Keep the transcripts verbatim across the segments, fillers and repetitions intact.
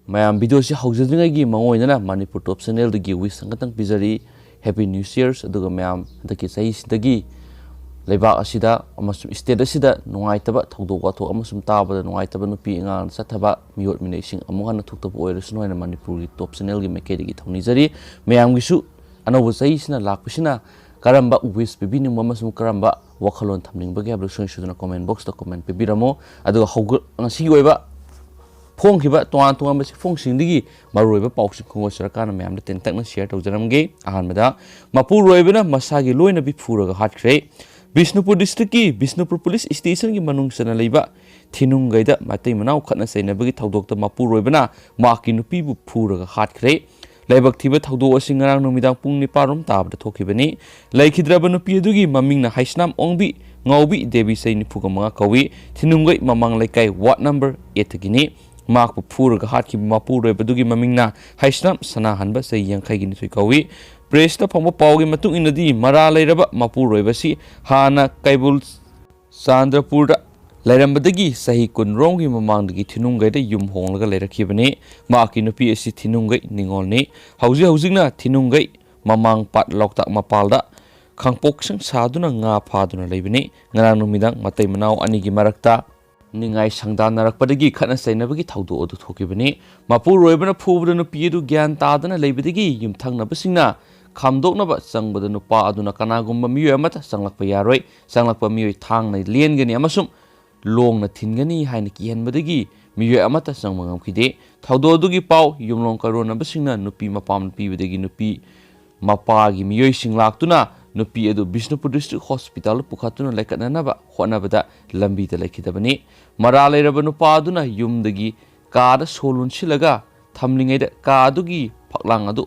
ꯃꯌꯥꯝ, ꯚꯤꯗꯤꯑꯣꯁꯤ ꯍꯧꯖꯗ꯭ꯔꯤꯉꯩꯒꯤ ꯃꯉꯣꯟꯗꯅ ꯃꯅꯤꯄꯨꯔ ꯇꯣꯞ ꯆꯦꯅꯦꯜꯗꯒꯤ ꯋꯤꯁ ꯑꯃꯈꯛꯇꯪ ꯄꯤꯖꯔꯤ꯫ Happy new years. ꯑꯗꯨꯒ ꯃꯌꯥꯝ, ꯍꯟꯗꯛꯀꯤ ꯆꯍꯤꯁꯤꯗꯒꯤ ꯂꯩꯕꯥꯛ ꯑꯁꯤꯗ ꯑꯃꯁꯨꯡ ꯁ꯭ꯇꯦꯠ ꯑꯁꯤꯗ ꯅꯨꯡꯉꯥꯏꯇꯕ ꯊꯧꯗꯣꯛ ꯋꯥꯊꯣꯛ ꯑꯃꯁꯨꯡ ꯇꯥꯕꯗ ꯅꯨꯡꯉꯥꯏꯇꯕ ꯅꯨꯄꯤ ꯑꯉꯥꯡ ꯆꯠꯊꯕ ꯃꯤꯑꯣꯠ ꯃꯤꯅꯩꯁꯤꯡ ꯑꯃꯨꯛ ꯍꯟꯅ ꯊꯣꯛꯇꯕ ꯑꯣꯏꯔꯁꯅꯨ ꯍꯥꯏꯅ ꯃꯅꯤꯄꯨꯔꯒꯤ ꯇꯣꯞ ꯆꯦꯅꯦꯜꯒꯤ ꯃꯥꯏꯀꯩꯗꯒꯤ ꯊꯧꯅꯤꯖꯔꯤ꯫ ꯃꯌꯥꯝꯒꯤꯁꯨ ꯑꯅꯧꯕ ꯆꯍꯤꯁꯤꯅ ꯂꯥꯛꯄꯁꯤꯅ ꯀꯔꯝꯕ ꯋꯤꯁ ꯄꯤꯕꯤꯅꯤꯡꯕ ꯑꯃꯁꯨꯡ ꯀꯔꯝꯕ ꯋꯥꯈꯜꯂꯣꯟ ꯊꯝꯅꯤꯡꯕꯒꯦ ꯍꯥꯏꯕꯗꯨ ꯁꯣꯏ ꯁꯣꯏꯗꯅ ꯀꯣꯃꯦꯟ ꯕꯣꯛꯁꯇ ꯀꯣꯃꯦꯟ ꯄꯤꯕꯤꯔꯝꯃꯨ꯫ ꯑꯗꯨꯒ ꯍꯧꯒ-, ꯉꯁꯤꯒꯤ ꯑꯣꯏꯕ ꯐꯣꯡꯈꯤꯕ ꯇꯣꯉꯥꯟ ꯇꯣꯉꯥꯟꯕ ꯆꯦꯐꯣꯡꯁꯤꯡꯗꯒꯤ ꯃꯔꯨꯑꯣꯏꯕ ꯄꯥꯎꯁꯤꯡ ꯈꯣꯡꯒꯣꯜ ꯁꯔꯀꯥꯔꯅ ꯃꯌꯥꯝꯗ ꯇꯦꯟꯇꯛꯅ ꯁꯤꯌꯔ ꯇꯧꯖꯔꯝꯒꯦ꯫ ꯑꯍꯥꯟꯕꯗ, ꯃꯄꯨꯔꯣꯏꯕꯅ ꯃꯁꯥꯒꯤ ꯂꯣꯏꯅꯕꯤ ꯐꯨꯔꯒ ꯍꯥꯠꯈ꯭ꯔꯦ꯫ ꯕꯤꯁꯅꯨꯄꯨꯔ ꯗꯤꯁꯇ꯭ꯔꯤꯛꯀꯤ ꯕꯤꯁꯅꯨꯄꯨꯔ ꯄꯨꯂꯤꯁ ꯁ꯭ꯇꯦꯁꯟꯒꯤ ꯃꯅꯨꯡ ꯆꯟꯅ ꯂꯩꯕ ꯊꯤꯅꯨꯡꯒꯩꯗ ꯃꯇꯩ ꯃꯅꯥꯎ ꯈꯠꯅ ꯆꯩꯅꯕꯒꯤ ꯊꯧꯗꯣꯛꯇ ꯃꯄꯨꯔꯣꯏꯕꯅ ꯃꯍꯥꯛꯀꯤ ꯅꯨꯄꯤꯕꯨ ꯐꯨꯔꯒ ꯍꯥꯠꯈ꯭ꯔꯦ꯫ ꯂꯥꯏꯕꯛ ꯊꯤꯕ ꯊꯧꯗꯣꯛ ꯑꯁꯤ ꯉꯔꯥꯡ ꯅꯨꯃꯤꯗꯥꯡ ꯄꯨꯡ ꯅꯤꯄꯥꯟ ꯔꯣꯝ ꯇꯥꯕꯗ ꯊꯣꯛꯈꯤꯕꯅꯤ꯫ ꯂꯩꯈꯤꯗ꯭ꯔꯕ ꯅꯨꯄꯤ ꯑꯗꯨꯒꯤ ꯃꯃꯤꯡꯅ ꯍꯩꯁꯅꯥꯝ ꯑꯣꯡꯕꯤ ꯉꯥꯎꯕꯤ ꯗꯦꯕꯤ, ꯆꯍꯤ ꯅꯤꯐꯨ ꯃꯉꯥ ꯀꯧꯏ꯫ ꯊꯤꯅꯨꯡꯒꯩ ꯃꯃꯥꯡ ꯂꯩꯀꯥꯏ ꯋꯥꯔꯗ ꯅꯝꯕꯔ ꯑꯦꯠꯇꯒꯤꯅꯤ꯫ ꯃꯍꯥꯛꯄꯨ ꯐꯨꯔꯒ ꯍꯥꯠꯈꯤꯕ ꯃꯄꯨꯔꯣꯏꯕꯗꯨꯒꯤ ꯃꯃꯤꯡꯅ ꯍꯩꯁꯅꯥꯝ ꯁꯅꯥꯍꯟꯕ, ꯆꯍꯤ ꯌꯥꯡꯈꯩꯒꯤ ꯅꯤꯊꯣꯏ ꯀꯧꯏ꯫ ꯄ꯭ꯔꯦꯁꯇ ꯐꯪꯕ ꯄꯥꯎꯒꯤ ꯃꯇꯨꯡ ꯏꯟꯅꯗꯤ, ꯃꯔꯥ ꯂꯩꯔꯕ ꯃꯄꯨꯔꯣꯏꯕꯁꯤ ꯍꯥꯟꯅ ꯀꯩꯕꯨꯜ ꯆꯥꯟꯗ꯭ꯔꯄꯨꯔꯗ ꯂꯩꯔꯝꯕꯗꯒꯤ ꯆꯍꯤ ꯀꯨꯟ ꯔꯣꯝꯒꯤ ꯃꯃꯥꯡꯗꯒꯤ ꯊꯤꯅꯨꯡꯒꯩꯗ ꯌꯨꯝ ꯍꯣꯡꯂꯒ ꯂꯩꯔꯛꯈꯤꯕꯅꯤ꯫ ꯃꯍꯥꯛꯀꯤ ꯅꯨꯄꯤ ꯑꯁꯤ ꯊꯤꯅꯨꯡꯒꯩ ꯅꯤꯉꯣꯜꯅꯤ꯫ ꯍꯧꯖꯤꯛ ꯍꯧꯖꯤꯛꯅ ꯊꯤꯅꯨꯡꯒꯩ ꯃꯃꯥꯡ ꯄꯥꯠ ꯂꯣꯛꯇꯥꯛ ꯃꯄꯥꯜꯗ ꯈꯥꯡꯄꯣꯛꯁꯪ ꯁꯥꯗꯨꯅ ꯉꯥ ꯐꯥꯗꯨꯅ ꯂꯩꯕꯅꯤ꯫ ꯉꯔꯥꯡ ꯅꯨꯃꯤꯗꯥꯡ ꯃꯇꯩ ꯃꯅꯥꯎ ꯑꯅꯤꯒꯤ ꯃꯔꯛꯇ ꯅꯤꯡꯉꯥꯏ ꯁꯪꯗꯥꯟꯅꯔꯛꯄꯗꯒꯤ ꯈꯠꯅ ꯆꯩꯅꯕꯒꯤ ꯊꯧꯗꯣꯛ ꯑꯗꯨ ꯊꯣꯛꯈꯤꯕꯅꯤ꯫ ꯃꯄꯨꯔꯣꯏꯕꯅ ꯐꯨꯕꯗ ꯅꯨꯄꯤ ꯑꯗꯨ ꯒ꯭ꯌꯥꯟ ꯇꯥꯗꯅ ꯂꯩꯕꯗꯒꯤ ꯌꯨꯝꯊꯪꯅꯕꯁꯤꯡꯅ ꯈꯥꯝꯗꯣꯛꯅꯕ ꯆꯪꯕꯗ ꯅꯨꯄꯥ ꯑꯗꯨꯅ ꯀꯅꯥꯒꯨꯝꯕ ꯃꯤꯑꯣꯏ ꯑꯃꯠꯇ ꯆꯪꯂꯛꯄ ꯌꯥꯔꯣꯏ, ꯆꯪꯂꯛꯄ ꯃꯤꯑꯣꯏ ꯊꯥꯡꯅ ꯂꯦꯟꯒꯅꯤ ꯑꯃꯁꯨꯡ ꯂꯣꯡꯅ ꯊꯤꯟꯒꯅꯤ ꯍꯥꯏꯅ ꯀꯤꯍꯟꯕꯗꯒꯤ ꯃꯤꯑꯣꯏ ꯑꯃꯠꯇ ꯆꯪꯕ ꯉꯝꯈꯤꯗꯦ꯫ ꯊꯧꯗꯣꯛ ꯑꯗꯨꯒꯤ ꯄꯥꯎ ꯌꯨꯝꯂꯣꯡ ꯀꯩꯔꯣꯟꯅꯕꯁꯤꯡꯅ ꯅꯨꯄꯤ ꯃꯄꯥꯝꯗ ꯄꯤꯕꯗꯒꯤ ꯅꯨꯄꯤ ꯃꯄꯥꯒꯤ ꯃꯤꯑꯣꯏꯁꯤꯡ ꯂꯥꯛꯇꯨꯅ ꯅꯨꯄꯤ ꯑꯗꯨ ꯕꯤꯁꯅꯨꯄꯨꯔ ꯗꯤꯁꯇ꯭ꯔꯤꯛ ꯍꯣꯁꯄꯤꯇꯥꯜꯗ ꯄꯨꯈꯠꯇꯨꯅ ꯂꯩꯈꯠꯅꯅꯕ ꯍꯣꯠꯅꯕꯗ ꯂꯝꯕꯤꯗ ꯂꯩꯈꯤꯗꯕꯅꯤ꯫ ꯃꯔꯥ ꯂꯩꯔꯕ ꯅꯨꯄꯥ ꯑꯗꯨꯅ ꯌꯨꯝꯗꯒꯤ ꯀꯥꯗ ꯁꯣ ꯂꯣꯟꯁꯤꯜꯂꯒ ꯊꯝꯂꯤꯉꯩꯗ ꯀꯥ ꯑꯗꯨꯒꯤ ꯐꯛꯂꯥꯡ ꯑꯗꯨ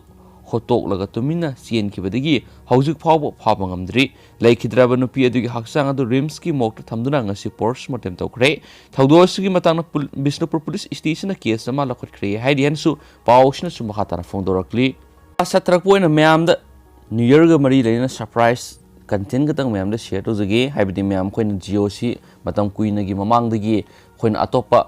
ꯍꯣꯠꯇꯣꯛꯂꯒ ꯇꯨꯃꯤꯟꯅ ꯆꯦꯟꯈꯤꯕꯗꯒꯤ ꯍꯧꯖꯤꯛ ꯐꯥꯎꯕ ꯐꯥꯕ ꯉꯝꯗ꯭ꯔꯤ꯫ ꯂꯩꯈꯤꯗ꯭ꯔꯕ ꯅꯨꯄꯤ ꯑꯗꯨꯒꯤ ꯍꯛꯆꯥꯡ ꯑꯗꯨ ꯔꯤꯝꯁꯀꯤ ꯃꯣꯔꯒꯇ ꯊꯝꯗꯨꯅ ꯉꯁꯤ ꯄꯣꯁꯃꯣꯔꯇꯦꯝ ꯇꯧꯈ꯭ꯔꯦ꯫ ꯊꯧꯗꯣꯛ ꯑꯁꯤꯒꯤ ꯃꯇꯥꯡꯗ ꯄꯨꯜ-, ꯕꯤꯁꯅꯨꯄꯨꯔ ꯄꯨꯂꯤꯁ ꯁ꯭ꯇꯦꯁꯟꯗ ꯀꯦꯁ ꯑꯃ ꯂꯧꯈꯠꯈ꯭ꯔꯦ ꯍꯥꯏꯔꯤ ꯍꯥꯏꯅꯁꯨ ꯄꯥꯎꯁꯤꯅꯁꯨ ꯃꯈꯥ ꯇꯥꯅ ꯐꯣꯡꯗꯣꯔꯛꯂꯤ꯫ ꯆꯠꯊꯔꯛꯄ ꯑꯣꯏꯅ ꯃꯌꯥꯝꯗ ꯅ꯭ꯌꯨ ꯌꯔꯒ ꯃꯔꯤ ꯂꯩꯅꯅ ꯁꯔꯄ꯭ꯔꯥꯏꯁ ꯀꯟꯇꯦꯟ ꯈꯛꯇꯪ ꯃꯌꯥꯝꯗ ꯁꯤꯌꯔ ꯇꯧꯖꯒꯦ꯫ ꯍꯥꯏꯕꯗꯤ ꯃꯌꯥꯝ, ꯑꯩꯈꯣꯏꯅ ꯖꯤꯑꯣꯁꯤ ꯃꯇꯝ ꯀꯨꯏꯅꯒꯤ ꯃꯃꯥꯡꯗꯒꯤ ꯑꯩꯈꯣꯏꯅ ꯑꯇꯣꯞꯄ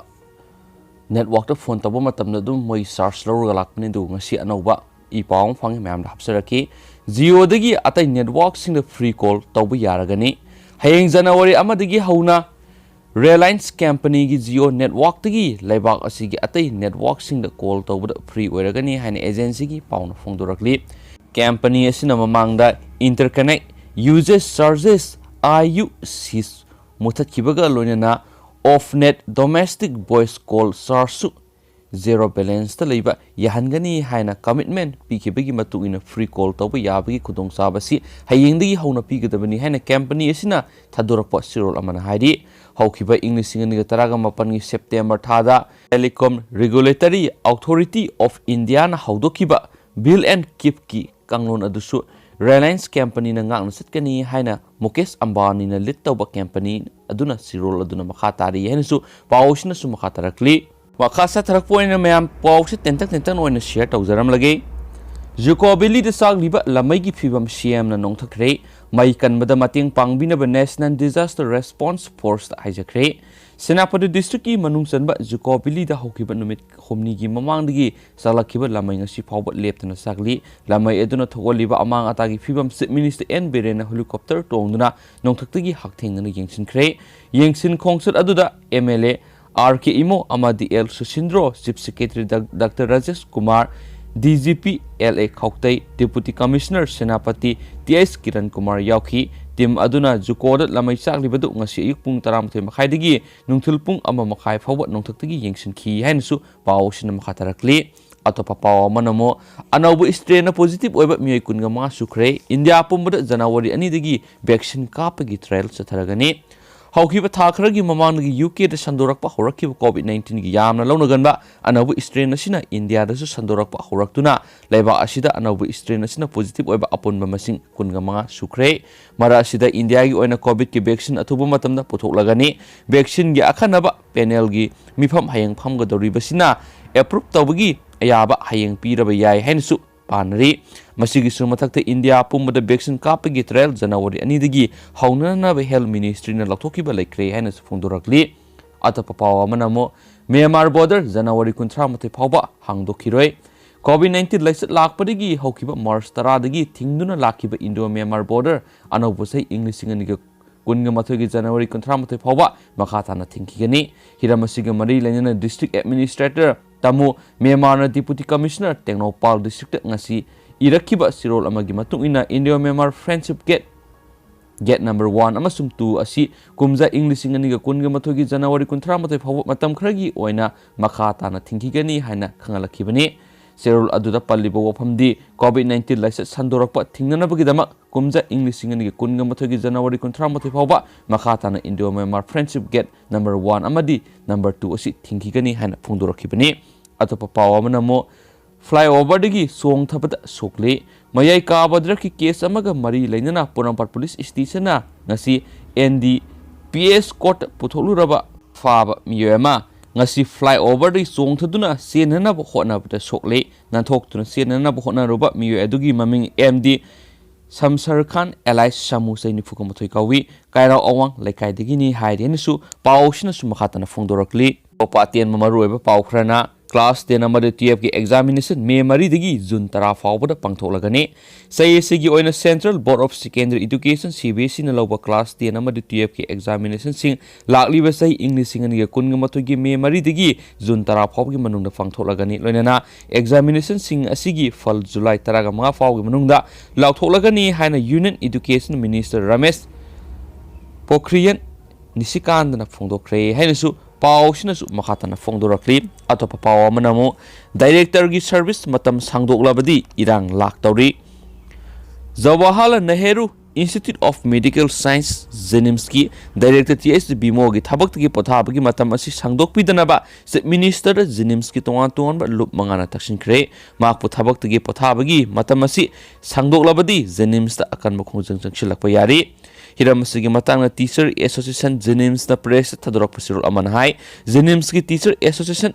ꯅꯦꯠꯋꯥꯛꯇ ꯐꯣꯟ ꯇꯧꯕ ꯃꯇꯝꯗ ꯑꯗꯨꯝ ꯃꯣꯏ ꯆꯥꯔꯖ ꯂꯧꯔꯒ ꯂꯥꯛꯄꯅꯤ꯫ ꯑꯗꯨꯕꯨ ꯉꯁꯤ ꯑꯅꯧꯕ ꯏ ꯄꯥꯎ ꯑꯃ ꯐꯪꯉꯤ, ꯃꯌꯥꯝꯗ ꯍꯥꯞꯆꯔꯛꯀꯦ꯫ ꯖꯤꯑꯣꯗꯒꯤ ꯑꯇꯩ ꯅꯦꯠꯋꯥꯛꯁꯤꯡꯗ ꯐ꯭ꯔꯤ ꯀꯣꯜ ꯇꯧꯕ ꯌꯥꯔꯒꯅꯤ꯫ ꯍꯌꯦꯡ ꯖꯅꯋꯥꯔꯤ ꯑꯃꯗꯒꯤ ꯍꯧꯅ ꯔꯤꯂꯥꯌꯟꯁ ꯀꯝꯄꯅꯤꯒꯤ ꯖꯤꯑꯣ ꯅꯦꯠꯋꯥꯛꯇꯒꯤ ꯂꯩꯕꯥꯛ ꯑꯁꯤꯒꯤ ꯑꯇꯩ ꯅꯦꯠꯋꯥꯛꯁꯤꯡꯗ ꯀꯣꯜ ꯇꯧꯕꯗ ꯐ꯭ꯔꯤ ꯑꯣꯏꯔꯒꯅꯤ ꯍꯥꯏꯅ ꯑꯦꯖꯦꯟꯁꯤꯒꯤ ꯄꯥꯎꯅ ꯐꯣꯡꯗꯣꯔꯛꯂꯤ꯫ ꯀꯝꯄꯅꯤ ꯑꯁꯤꯅ ꯃꯃꯥꯡꯗ interconnect usage charges, I U Cs, ꯃꯨꯊꯠꯈꯤꯕꯒ ꯂꯣꯏꯅꯅ off net domestic voice call chargeꯁꯨ ꯖꯦꯔꯣ ꯕꯦꯂꯦꯟꯁꯇ ꯂꯩꯕ ꯌꯥꯍꯟꯒꯅꯤ ꯍꯥꯏꯅ ꯀꯃꯤꯠꯃꯦꯟ ꯄꯤꯈꯤꯕꯒꯤ ꯃꯇꯨꯡ ꯏꯟꯅ ꯐ꯭ꯔꯤ ꯀꯣꯜ ꯇꯧꯕ ꯌꯥꯕꯒꯤ ꯈꯨꯗꯣꯡꯆꯥꯕ ꯑꯁꯤ ꯍꯌꯦꯡꯗꯒꯤ ꯍꯧꯅ ꯄꯤꯒꯗꯕꯅꯤ ꯍꯥꯏꯅ ꯀꯝꯄꯅꯤ ꯑꯁꯤꯅ ꯊꯥꯗꯣꯔꯛꯄ ꯆꯦꯔꯣꯜ ꯑꯃꯅ ꯍꯥꯏꯔꯤ꯫ ꯍꯧꯈꯤꯕ ꯏꯪ ꯂꯤꯁꯤꯡ ꯑꯅꯤꯒ ꯇꯔꯥꯃꯥꯄꯜꯒꯤ ꯁꯦꯞꯇꯦꯝꯕꯔ ꯊꯥꯗ Telecom Regulatory Authority of Indiaꯅ ꯍꯧꯗꯣꯛꯈꯤꯕ Bill and Keepꯀꯤ ꯀꯥꯡꯂꯣꯟ ꯑꯗꯨꯁꯨ ꯔꯤꯂꯥꯌꯟꯁ ꯀꯝꯄꯅꯤꯅ ꯉꯥꯛꯅ ꯆꯠꯀꯅꯤ ꯍꯥꯏꯅ ꯃꯨꯀꯦꯁ ꯑꯝꯕꯥꯅꯤꯅ ꯂꯤꯗ ꯇꯧꯕ ꯀꯝꯄꯅꯤ ꯑꯗꯨꯅ ꯆꯦꯔꯣꯜ ꯑꯗꯨꯅ ꯃꯈꯥ ꯇꯥꯔꯤ ꯍꯥꯏꯅꯁꯨ ꯄꯥꯎ ꯑꯁꯤꯅꯁꯨ ꯃꯈꯥ ꯇꯥꯔꯛꯂꯤ꯫ ꯃꯈꯥ ꯆꯠꯊꯔꯛꯄ ꯑꯣꯏꯅ ꯃꯌꯥꯝ ꯄꯥꯎꯁꯤ ꯇꯦꯟꯇꯛ ꯇꯦꯟꯇꯛꯅ ꯑꯣꯏꯅ ꯁꯤꯌꯔ ꯇꯧꯖꯔꯝꯂꯒꯦ꯫ ꯖꯨꯀꯣ ꯚꯦꯂꯤꯗ ꯆꯥꯛꯂꯤꯕ ꯂꯃꯩꯒꯤ ꯐꯤꯕꯝ ꯁꯤꯑꯦꯝꯅ ꯅꯣꯡꯊꯛꯈ꯭ꯔꯦ꯫ ꯃꯩ ꯀꯟꯕꯗ ꯃꯇꯦꯡ ꯄꯥꯡꯕꯤꯅꯕ National Disaster Response Forceꯇ ꯍꯥꯏꯖꯈ꯭ꯔꯦ꯫ ꯁꯦꯅꯥꯄꯇꯤ ꯗꯤꯁꯇ꯭ꯔꯤꯛꯀꯤ ꯃꯅꯨꯡ ꯆꯟꯕ ꯖꯨꯀꯣ ꯚꯦꯂꯤꯗ ꯍꯧꯈꯤꯕ ꯅꯨꯃꯤꯠ ꯍꯨꯝꯅꯤꯒꯤ ꯃꯃꯥꯡꯗꯒꯤ ꯆꯥꯛꯂꯛꯈꯤꯕ ꯂꯃꯩ ꯉꯁꯤ ꯐꯥꯎꯕ ꯂꯦꯞꯇꯅ ꯆꯥꯛꯂꯤ꯫ ꯂꯃꯩ ꯑꯗꯨꯅ ꯊꯣꯛꯍꯜꯂꯤꯕ ꯑꯃꯥꯡ ꯑꯇꯥꯒꯤ ꯐꯤꯕꯝ Chief Minister ꯑꯦꯟ ꯕꯤꯔꯦꯟꯅ helicopter ꯇꯣꯡꯗꯨꯅ ꯅꯣꯡꯊꯛꯇꯒꯤ ꯍꯛꯊꯦꯡꯅꯅ ꯌꯦꯡꯁꯤꯟꯈ꯭ꯔꯦ꯫ ꯌꯦꯡꯁꯤꯟ ꯈꯣꯡꯆꯠ ꯑꯗꯨꯗ MLA ꯑꯥꯔ ꯀꯦ ꯏꯃꯣ ꯑꯃꯗꯤ L Susindro, Chief Secretary doctor Rajesh Kumar, DGP L A Khoutei, Deputy Commissioner Senapati T H Kiran Kumar ꯌꯥꯎꯈꯤ꯫ ꯇꯤꯝ ꯑꯗꯨꯅ ꯖꯨꯀꯣꯗ ꯂꯃꯩ ꯆꯥꯛꯂꯤꯕꯗꯨ ꯉꯁꯤ ꯑꯌꯨꯛ ꯄꯨꯡ ꯇꯔꯥꯃꯥꯊꯣꯏ ꯃꯈꯥꯏꯗꯒꯤ ꯅꯨꯡꯊꯤꯜ ꯄꯨꯡ ꯑꯃ ꯃꯈꯥꯏ ꯐꯥꯎꯕ ꯅꯣꯡꯊꯛꯇꯒꯤ ꯌꯦꯡꯁꯤꯟꯈꯤ ꯍꯥꯏꯅꯁꯨ ꯄꯥꯎ ꯑꯁꯤꯅ ꯃꯈꯥ ꯇꯥꯔꯛꯂꯤ꯫ ꯑꯇꯣꯞꯄ ꯄꯥꯎ ꯑꯃꯅ ꯑꯃꯨꯛ ꯑꯅꯧꯕ strainꯅ positive ꯑꯣꯏꯕ ꯃꯤꯑꯣꯏ ꯀꯨꯟꯒ ꯃꯉꯥ ꯁꯨꯈ꯭ꯔꯦ꯫ ꯏꯟꯗꯤꯌꯥ ꯄꯨꯝꯕꯗ ꯖꯅꯋꯥꯔꯤ ꯑꯅꯤꯗꯒꯤ vaccine ꯀꯥꯞꯄꯒꯤ trial ꯆꯠꯊꯔꯒꯅꯤ꯫ ꯍꯧꯈꯤꯕ ꯊꯥ ꯈꯔꯒꯤ ꯃꯃꯥꯡꯗꯒꯤ ꯌꯨ ꯀꯦꯗ ꯁꯟꯗꯣꯔꯛꯄ ꯍꯧꯔꯛꯈꯤꯕ COVID nineteenꯒꯤ ꯌꯥꯝꯅ ꯂꯧꯅꯒꯟꯕ ꯑꯅꯧꯕ strain ꯑꯁꯤꯅ ꯏꯟꯗꯤꯌꯥꯗꯁꯨ ꯁꯟꯗꯣꯔꯛꯄ ꯍꯧꯔꯛꯇꯨꯅ ꯂꯩꯕꯥꯛ ꯑꯁꯤꯗ ꯑꯅꯧꯕ strain ꯑꯁꯤꯅ positive ꯑꯣꯏꯕ ꯑꯄꯨꯟꯕ ꯃꯁꯤꯡ ꯀꯨꯟꯒ ꯃꯉꯥ ꯁꯨꯈ꯭ꯔꯦ꯫ ꯃꯔꯛ ꯑꯁꯤꯗ ꯏꯟꯗꯤꯌꯥꯒꯤ ꯑꯣꯏꯅ COVIDꯀꯤ vaccine ꯑꯊꯨꯕ ꯃꯇꯝꯗ ꯄꯨꯊꯣꯛꯂꯒꯅꯤ꯫ Vaccineꯒꯤ ꯑꯈꯟꯅꯕ panelꯒꯤ ꯃꯤꯐꯝ ꯍꯌꯦꯡ ꯐꯝꯒꯗꯧꯔꯤꯕꯁꯤꯅ approve ꯇꯧꯕꯒꯤ ꯑꯌꯥꯕ ꯍꯌꯦꯡ ꯄꯤꯔꯕ ꯌꯥꯏ ꯍꯥꯏꯅꯁꯨ ꯄꯥꯅꯔꯤ꯫ ꯃꯁꯤꯒꯤꯁꯨ ꯃꯊꯛꯇ ꯏꯟꯗꯤꯌꯥ ꯄꯨꯝꯕꯗ vaccine ꯀꯥꯞꯄꯒꯤ trial ꯖꯅꯋꯥꯔꯤ ꯑꯅꯤꯗꯒꯤ ꯍꯧꯅꯅꯕ Health Ministryꯅ ꯂꯧꯊꯣꯛꯈꯤꯕ ꯂꯩꯈ꯭ꯔꯦ ꯍꯥꯏꯅꯁꯨ ꯐꯣꯡꯗꯣꯔꯛꯂꯤ꯫ ꯑꯇꯣꯞꯄ ꯄꯥꯎ ꯑꯃꯅ ꯑꯃꯨꯛ ꯃ꯭ꯌꯥꯟꯃꯥꯔ ꯕꯣꯔꯗꯔ ꯖꯅꯋꯥꯔꯤ ꯀꯨꯟꯊ꯭ꯔꯥ ꯃꯥꯊꯣꯏ ꯐꯥꯎꯕ ꯍꯥꯡꯗꯣꯛꯈꯤꯔꯣꯏ꯫ ꯀꯣꯚꯤꯗ ꯅꯥꯏꯟꯇꯤꯟ ꯂꯥꯏꯆꯠ ꯂꯥꯛꯄꯗꯒꯤ ꯍꯧꯈꯤꯕ ꯃꯥꯔꯆ ꯇꯔꯥꯗꯒꯤ ꯊꯤꯡꯗꯨꯅ ꯂꯥꯛꯈꯤꯕ ꯏꯟꯗꯣ ꯃ꯭ꯌꯥꯟꯃꯥꯔ ꯕꯣꯔꯗꯔ ꯑꯅꯧꯕ ꯆꯍꯤ ꯏꯪ ꯂꯤꯁꯤꯡ ꯑꯅꯤꯒ ꯀꯨꯟꯒ ꯃꯥꯊꯣꯏꯒꯤ ꯖꯅꯋꯥꯔꯤ ꯀꯨꯟꯊ꯭ꯔꯥ ꯃꯥꯊꯣꯏ ꯐꯥꯎꯕ ꯃꯈꯥ ꯇꯥꯅ ꯊꯤꯡꯈꯤꯒꯅꯤ꯫ ꯍꯤꯔꯝ ꯑꯁꯤꯒ ꯃꯔꯤ ꯂꯩꯅꯅ ꯗꯤꯁꯇ꯭ꯔꯤꯛ ꯑꯦꯗꯃꯤꯅꯤꯁꯇ꯭ꯔꯦꯇꯔ ꯇꯥꯃꯣ ꯃ꯭ꯌꯥꯟꯃꯥꯔꯅ ꯗꯤꯄꯨꯇꯤ ꯀꯃꯤꯁꯅꯔ ꯇꯦꯡꯅꯧꯄꯥꯜ ꯗꯤꯁꯇ꯭ꯔꯤꯛꯇ ꯉꯁꯤ ꯏꯔꯛꯈꯤꯕ ꯆꯦꯔꯣꯜ ꯑꯃꯒꯤ ꯃꯇꯨꯡ ꯏꯟꯅ, Indo Myanmar friendship gate, gate number one ꯑꯃꯁꯨꯡ ꯇꯨ ꯑꯁꯤ ꯀꯨꯝꯖꯥ ꯏꯪ ꯂꯤꯁꯤꯡ ꯑꯅꯤꯒ ꯀꯨꯟꯒ ꯃꯥꯊꯣꯏꯒꯤ ꯖꯅꯋꯥꯔꯤ ꯀꯨꯟꯊ꯭ꯔꯥ ꯃꯥꯊꯣꯏ ꯐꯥꯎꯕ ꯃꯇꯝ ꯈꯔꯒꯤ ꯑꯣꯏꯅ ꯃꯈꯥ ꯇꯥꯅ ꯊꯤꯡꯈꯤꯒꯅꯤ ꯍꯥꯏꯅ ꯈꯪꯍꯜꯂꯛꯈꯤꯕꯅꯤ꯫ ꯆꯦꯔꯣꯜ ꯑꯗꯨꯗ ꯄꯜꯂꯤꯕ ꯋꯥꯐꯝꯗꯤ ꯀꯣꯚꯤꯗ ꯅꯥꯏꯟꯇꯤꯟ ꯂꯥꯏꯆꯠ ꯁꯟꯗꯣꯔꯛꯄ ꯊꯤꯡꯅꯅꯕꯒꯤꯗꯃꯛ ꯀꯨꯝꯖꯥ ꯏꯪ ꯂꯤꯁꯤꯡ ꯑꯅꯤꯒ ꯀꯨꯟꯒ ꯃꯥꯊꯣꯏꯒꯤ ꯖꯅꯋꯥꯔꯤ ꯀꯨꯟꯊ꯭ꯔꯥ ꯃꯥꯊꯣꯏ ꯐꯥꯎꯕ ꯃꯈꯥ ꯇꯥꯅ Indo Myanmar friendship gate number one ꯑꯃꯗꯤ ꯅꯝꯕꯔ ꯇꯨ ꯑꯁꯤ ꯊꯤꯡꯈꯤꯒꯅꯤ ꯍꯥꯏꯅ ꯐꯣꯡꯗꯣꯔꯛꯈꯤꯕꯅꯤ꯫ ꯑꯇꯣꯞꯄ ꯄꯥꯎ ꯑꯃꯅ ꯑꯃꯨꯛ ꯐ꯭ꯂꯥꯏꯑꯣꯚꯔꯗꯒꯤ ꯆꯣꯡꯊꯕꯗ ꯁꯣꯛꯂꯦ꯫ ꯃꯌꯥꯏ ꯀꯥꯕ ꯗ꯭ꯔꯒꯀꯤ ꯀꯦꯁ ꯑꯃꯒ ꯃꯔꯤ ꯂꯩꯅꯅ ꯄꯣꯔꯣꯝꯄꯥꯠ ꯄꯨꯂꯤꯁ ꯁ꯭ꯇꯦꯁꯟꯅ ꯉꯁꯤ ꯑꯦꯟ ꯗꯤ ꯄꯤ ꯑꯦꯁ ꯀꯣꯔꯠꯇ ꯄꯨꯊꯣꯛꯂꯨꯔꯕ ꯐꯥꯕ ꯃꯤꯑꯣꯏ ꯑꯃ ꯉꯁꯤ ꯐ꯭ꯂꯥꯏꯑꯣꯚꯔꯗꯒꯤ ꯆꯣꯡꯊꯗꯨꯅ ꯆꯦꯟꯅꯅꯕ ꯍꯣꯠꯅꯕꯗ ꯁꯣꯛꯂꯦ꯫ ꯅꯥꯟꯊꯣꯛꯇꯨꯅ ꯆꯦꯟꯅꯅꯕ ꯍꯣꯠꯅꯔꯨꯕ ꯃꯤꯑꯣꯏ ꯑꯗꯨꯒꯤ ꯃꯃꯤꯡ ꯑꯦꯝ ꯗꯤ ꯁꯝꯁꯔ ꯈꯥꯟ ꯑꯦꯂꯥꯏꯁ ꯁꯥꯃꯨ ꯆꯍꯤ ꯅꯤꯐꯨꯒ ꯃꯥꯊꯣꯏ ꯀꯧꯏ꯫ ꯀꯥꯏꯔꯥꯎ ꯑꯋꯥꯡ ꯂꯩꯀꯥꯏꯗꯒꯤꯅꯤ ꯍꯥꯏꯔꯤ ꯍꯥꯏꯅꯁꯨ ꯄꯥꯎꯁꯤꯅꯁꯨ ꯃꯈꯥ ꯇꯥꯅ ꯐꯣꯡꯗꯣꯔꯛꯂꯤ꯫ ꯑꯇꯣꯞꯄ ꯑꯇꯦꯟꯕ ꯃꯔꯨꯑꯣꯏꯕ ꯄꯥꯎ ꯈꯔꯅ, ꯀ꯭ꯂꯥꯁ ꯇꯦꯟ ꯑꯃꯗꯤ ꯇꯨꯌꯦꯜꯐꯀꯤ ꯑꯦꯛꯖꯥꯃꯤꯅꯦꯁꯟ ꯃꯦ ꯃꯔꯤꯗꯒꯤ ꯖꯨꯟ ꯇꯔꯥ ꯐꯥꯎꯕꯗ ꯄꯥꯡꯊꯣꯛꯂꯒꯅꯤ꯫ ꯆꯍꯤ ꯑꯁꯤꯒꯤ ꯑꯣꯏꯅ Central Board of Secondary Education, C B S ꯏꯅ ꯂꯧꯕ ꯀ꯭ꯂꯥꯁ ꯇꯦꯟ ꯑꯃꯗꯤ ꯇꯨꯌꯦꯜꯐꯀꯤ ꯑꯦꯛꯖꯥꯃꯤꯅꯦꯁꯟꯁꯤꯡ ꯂꯥꯛꯂꯤꯕ ꯆꯍꯤ ꯏꯪ ꯂꯤꯁꯤꯡ ꯑꯅꯤꯒ ꯀꯨꯟꯒ ꯃꯥꯊꯣꯏꯒꯤ ꯃꯦ ꯃꯔꯤꯗꯒꯤ ꯖꯨꯟ ꯇꯔꯥ ꯐꯥꯎꯕꯒꯤ ꯃꯅꯨꯡꯗ ꯄꯥꯡꯊꯣꯛꯂꯒꯅꯤ꯫ ꯂꯣꯏꯅꯅ ꯑꯦꯛꯖꯥꯃꯤꯅꯦꯁꯟꯁꯤꯡ ꯑꯁꯤꯒꯤ ꯐꯜ ꯖꯨꯂꯥꯏ ꯇꯔꯥꯃꯉꯥ ꯐꯥꯎꯒꯤ ꯃꯅꯨꯡꯗ ꯂꯥꯎꯊꯣꯛꯂꯒꯅꯤ ꯍꯥꯏꯅ Union Education Minister ꯔꯃꯦꯁ ꯄꯣꯈ꯭ꯔꯤꯌꯟ ꯅꯤꯁꯤꯀꯥꯟꯗꯅ ꯐꯣꯡꯗꯣꯛꯈ꯭ꯔꯦ ꯍꯥꯏꯅꯁꯨ ꯄꯥꯎꯁꯤꯅꯁꯨ ꯃꯈꯥ ꯇꯥꯅ ꯐꯣꯡꯗꯣꯔꯛꯂꯤ꯫ ꯑꯇꯣꯞꯄ ꯄꯥꯎ ꯑꯃꯅ ꯑꯃꯨꯛ ꯗꯥꯏꯔꯦꯛꯇꯔꯒꯤ ꯁꯔꯚꯤꯁ ꯃꯇꯝ ꯁꯥꯡꯗꯣꯛꯂꯕꯗꯤ ꯏꯔꯥꯡ ꯂꯥꯛꯇꯧꯔꯤ꯫ Jawaharlal Nehru Institute of Medical Science, ꯖꯦꯅꯤꯝꯁꯀꯤ ꯗꯥꯏꯔꯦꯛꯇꯔ ꯇꯤ ꯑꯩꯆ ꯕꯤꯃꯣꯒꯤ ꯊꯕꯛꯇꯒꯤ ꯄꯣꯊꯥꯕꯒꯤ ꯃꯇꯝ ꯑꯁꯤ ꯁꯥꯡꯗꯣꯛꯄꯤꯗꯅꯕ ꯆꯤꯐ ꯃꯤꯅꯤꯁꯇꯔꯗ ꯖꯦꯅꯤꯝꯁꯀꯤ ꯇꯣꯉꯥꯟ ꯇꯣꯉꯥꯟꯕ ꯂꯨꯞ ꯃꯉꯥꯅ ꯇꯛꯁꯤꯟꯈ꯭ꯔꯦ꯫ ꯃꯍꯥꯛꯄꯨ ꯊꯕꯛꯇꯒꯤ ꯄꯣꯊꯥꯕꯒꯤ ꯃꯇꯝ ꯑꯁꯤ ꯁꯥꯡꯗꯣꯛꯂꯕꯗꯤ ꯖꯦꯅꯤꯝꯁꯇ ꯑꯀꯟꯕ ꯈꯣꯡꯖꯪ ꯆꯪꯁꯤꯜꯂꯛꯄ ꯌꯥꯔꯤ꯫ ꯍꯤꯔꯝ ꯑꯁꯤꯒꯤ ꯃꯇꯥꯡꯗ ꯇꯤꯆꯔ ꯑꯦꯁꯣꯁꯤꯌꯦꯁꯟ ꯖꯦꯅꯤꯝꯁꯅ ꯄ꯭ꯔꯦꯁꯇ ꯊꯥꯗꯣꯔꯛꯄ ꯆꯦꯔꯣꯜ ꯑꯃꯅ ꯍꯥꯏ, ꯖꯦꯅꯤꯝꯁꯀꯤ teacher association,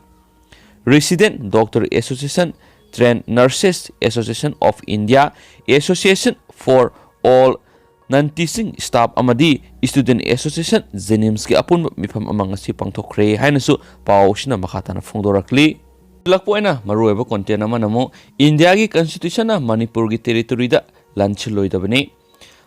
resident doctor association, trained nurses association of India, Association for All non teaching staff ꯑꯃꯗꯤ student association JNIMSꯀꯤ ꯑꯄꯨꯟꯕ ꯃꯤꯐꯝ ꯑꯃ ꯉꯁꯤ ꯄꯥꯡꯊꯣꯛꯈ꯭ꯔꯦ ꯍꯥꯏꯅꯁꯨ ꯄꯥꯎ ꯑꯁꯤꯅ ꯃꯈꯥ ꯇꯥꯅ ꯐꯣꯡꯗꯣꯔꯛꯂꯤ꯫ ꯂꯛꯄ ꯑꯣꯏꯅ ꯃꯔꯨꯑꯣꯏꯕ content ꯑꯃꯅ ꯑꯃꯨꯛ ꯏꯟꯗꯤꯌꯥꯒꯤ constitutionꯅ ꯃꯅꯤꯄꯨꯔꯒꯤ territoryꯗ ꯂꯥꯟꯁꯤꯜꯂꯣꯏꯗꯕꯅꯤ꯫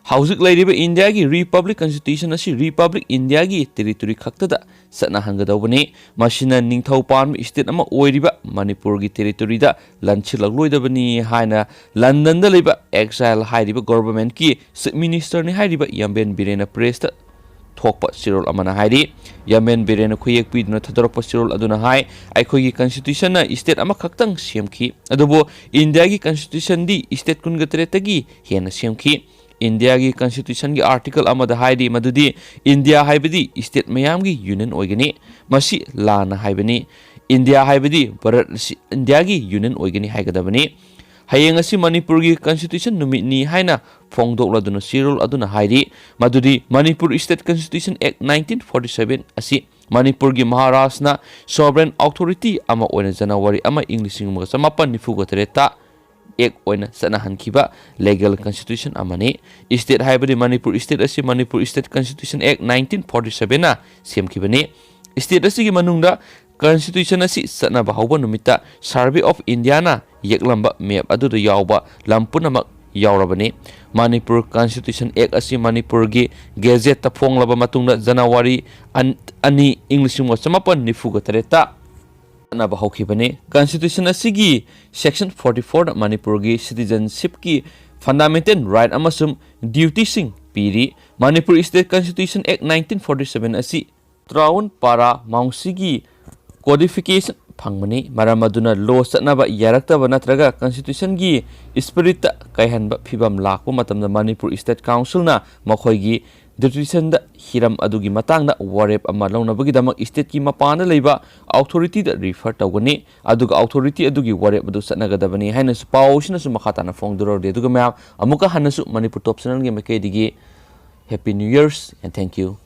ꯍꯧꯖꯤꯛ ꯂꯩꯔꯤꯕ ꯏꯟꯗꯤꯌꯥꯒꯤ Republic Constitution ꯑꯁꯤ Republic Indiaꯒꯤ territory ꯈꯛꯇꯗ ꯆꯠꯅꯍꯟꯒꯗꯧꯕꯅꯤ꯫ ꯃꯁꯤꯅ ꯅꯤꯡꯊꯧ ꯄꯥꯟꯕ state ꯑꯃ ꯑꯣꯏꯔꯤꯕ ꯃꯅꯤꯄꯨꯔꯒꯤ territoryꯗ ꯂꯥꯟꯁꯤꯜꯂꯛꯂꯣꯏꯗꯕꯅꯤ ꯍꯥꯏꯅ ꯂꯟꯗꯟꯗ ꯂꯩꯕ exile ꯍꯥꯏꯔꯤꯕ governmentꯀꯤ Chief Ministerꯅꯤ ꯍꯥꯏꯔꯤꯕ ꯌꯥꯝꯕꯦꯟ ꯕꯤꯔꯦꯟꯅ pressꯇ ꯊꯣꯛꯄ ꯆꯦꯔꯣꯜ ꯑꯃꯅ ꯍꯥꯏꯔꯤ꯫ ꯌꯥꯝꯕꯦꯟ ꯕꯤꯔꯦꯟꯅ ꯈꯨꯌꯦꯛ ꯄꯤꯗꯨꯅ ꯊꯥꯗꯣꯔꯛꯄ ꯆꯦꯔꯣꯜ ꯑꯗꯨꯅ ꯍꯥꯏ, ꯑꯩꯈꯣꯏꯒꯤ constitutionꯅ state ꯑꯃꯈꯛꯇꯪ ꯁꯦꯝꯈꯤ, ꯑꯗꯨꯕꯨ ꯏꯟꯗꯤꯌꯥꯒꯤ constitutionꯗꯤ state ꯀꯨꯟꯒ ꯇꯔꯦꯠꯇꯒꯤ ꯍꯦꯟꯅ ꯁꯦꯝꯈꯤ꯫ ꯏꯟꯗꯤꯌꯥꯒꯤ constitutionꯒꯤ article ꯑꯃꯗ ꯍꯥꯏꯔꯤ ꯃꯗꯨꯗꯤ ꯏꯟꯗꯤꯌꯥ ꯍꯥꯏꯕꯗꯤ state ꯃꯌꯥꯝꯒꯤ union ꯑꯣꯏꯒꯅꯤ꯫ ꯃꯁꯤ ꯂꯥꯟꯅ ꯍꯥꯏꯕꯅꯤ꯫ ꯏꯟꯗꯤꯌꯥ ꯍꯥꯏꯕꯗꯤ ꯚꯥꯔꯠ ꯑꯁꯤ ꯏꯟꯗꯤꯌꯥꯒꯤ union ꯑꯣꯏꯒꯅꯤ ꯍꯥꯏꯒꯗꯕꯅꯤ꯫ ꯍꯌꯦꯡ ꯑꯁꯤ ꯃꯅꯤꯄꯨꯔꯒꯤ constitution ꯅꯨꯃꯤꯠꯅꯤ ꯍꯥꯏꯅ ꯐꯣꯡꯗꯣꯛꯂꯗꯨꯅ ꯆꯦꯔꯣꯜ ꯑꯗꯨꯅ ꯍꯥꯏꯔꯤ ꯃꯗꯨꯗꯤ Manipur State Constitution Act nineteen forty seven ꯑꯁꯤ ꯃꯅꯤꯄꯨꯔꯒꯤ ꯃꯍꯥꯔꯥꯖꯅ sovereign authority ꯑꯃ ꯑꯣꯏꯅ ꯖꯅꯋꯥꯔꯤ ꯑꯃ, ꯏꯪ ꯂꯤꯁꯤꯡ ꯑꯃꯒ ꯆꯃꯥꯄꯟ ꯅꯤꯐꯨꯒ ꯇꯔꯦꯠꯇ act ꯑꯣꯏꯅ ꯆꯠꯅꯍꯟꯈꯤꯕ legal constitution ꯑꯃꯅꯤ꯫ State ꯍꯥꯏꯕꯗꯤ ꯃꯅꯤꯄꯨꯔ state ꯑꯁꯤ Manipur State Constitution Act nineteen forty sevenꯅ ꯁꯦꯝꯈꯤꯕꯅꯤ꯫ State ꯑꯁꯤꯒꯤ ꯃꯅꯨꯡꯗ constitution ꯑꯁꯤ ꯆꯠꯅꯕ ꯍꯧꯕ ꯅꯨꯃꯤꯠꯇ Survey of Indiaꯅ ꯌꯦꯛꯂꯝꯕ map ꯑꯗꯨꯗ ꯌꯥꯎꯕ ꯂꯝ ꯄꯨꯝꯅꯃꯛ ꯌꯥꯎꯔꯕꯅꯤ꯫ ꯃꯅꯤꯄꯨꯔ Constitution Act ꯑꯁꯤ ꯃꯅꯤꯄꯨꯔꯒꯤ gazetteꯇ ꯐꯣꯡꯂꯕ ꯃꯇꯨꯡꯗ ꯖꯅꯋꯥꯔꯤ ꯑꯟ-, ꯑꯅꯤ, ꯏꯪ ꯂꯤꯁꯤꯡ ꯑꯃꯒ ꯆꯃꯥꯄꯟ ꯅꯤꯐꯨꯒ ꯇꯔꯦꯠꯇ ꯆꯠꯅꯕ ꯍꯧꯈꯤꯕꯅꯤ꯫ Constitution ꯑꯁꯤꯒꯤ section forty fourꯗ ꯃꯅꯤꯄꯨꯔꯒꯤ citizenshipꯀꯤ fundamental right ꯑꯃꯁꯨꯡ dutyꯁꯤꯡ ꯄꯤꯔꯤ꯫ Manipur State Constitution Act nineteen forty seven ꯑꯁꯤ ꯇ꯭ꯔꯥꯎꯟ ꯄꯥꯔꯥ ꯃꯥꯎꯟꯁꯤꯒꯤ codification ꯐꯪꯕꯅꯤ꯫ ꯃꯔꯝ ꯑꯗꯨꯅ law ꯆꯠꯅꯕ ꯌꯥꯔꯛꯇꯕ ꯅꯠꯇ꯭ꯔꯒ constitutionꯒꯤ spiritꯇ ꯀꯥꯏꯍꯟꯕ ꯐꯤꯚꯝ ꯂꯥꯛꯄ ꯃꯇꯝꯗ ꯃꯅꯤꯄꯨꯔ State Councilꯅ ꯃꯈꯣꯏꯒꯤ decisionꯗ ꯍꯤꯔꯝ ꯑꯗꯨꯒꯤ ꯃꯇꯥꯡꯗ ꯋꯥꯔꯦꯞ ꯑꯃ ꯂꯧꯅꯕꯒꯤꯗꯃꯛ stateꯀꯤ ꯃꯄꯥꯟꯗ ꯂꯩꯕ authorityꯗ refer ꯇꯧꯒꯅꯤ, ꯑꯗꯨꯒ authority ꯑꯗꯨꯒꯤ ꯋꯥꯔꯦꯞ ꯑꯗꯨ ꯆꯠꯅꯒꯗꯕꯅꯤ ꯍꯥꯏꯅꯁꯨ ꯄꯥꯎ ꯑꯁꯤꯅꯁꯨ ꯃꯈꯥ ꯇꯥꯅ ꯐꯣꯡꯗꯣꯔꯛꯂꯤ꯫ ꯑꯗꯨꯒ ꯃꯌꯥꯝ, ꯑꯃꯨꯛꯀ ꯍꯟꯅꯁꯨ ꯃꯅꯤꯄꯨꯔ Top Channelꯒꯤ ꯃꯥꯏꯀꯩꯗꯒꯤ Happy New Year's and thank you꯫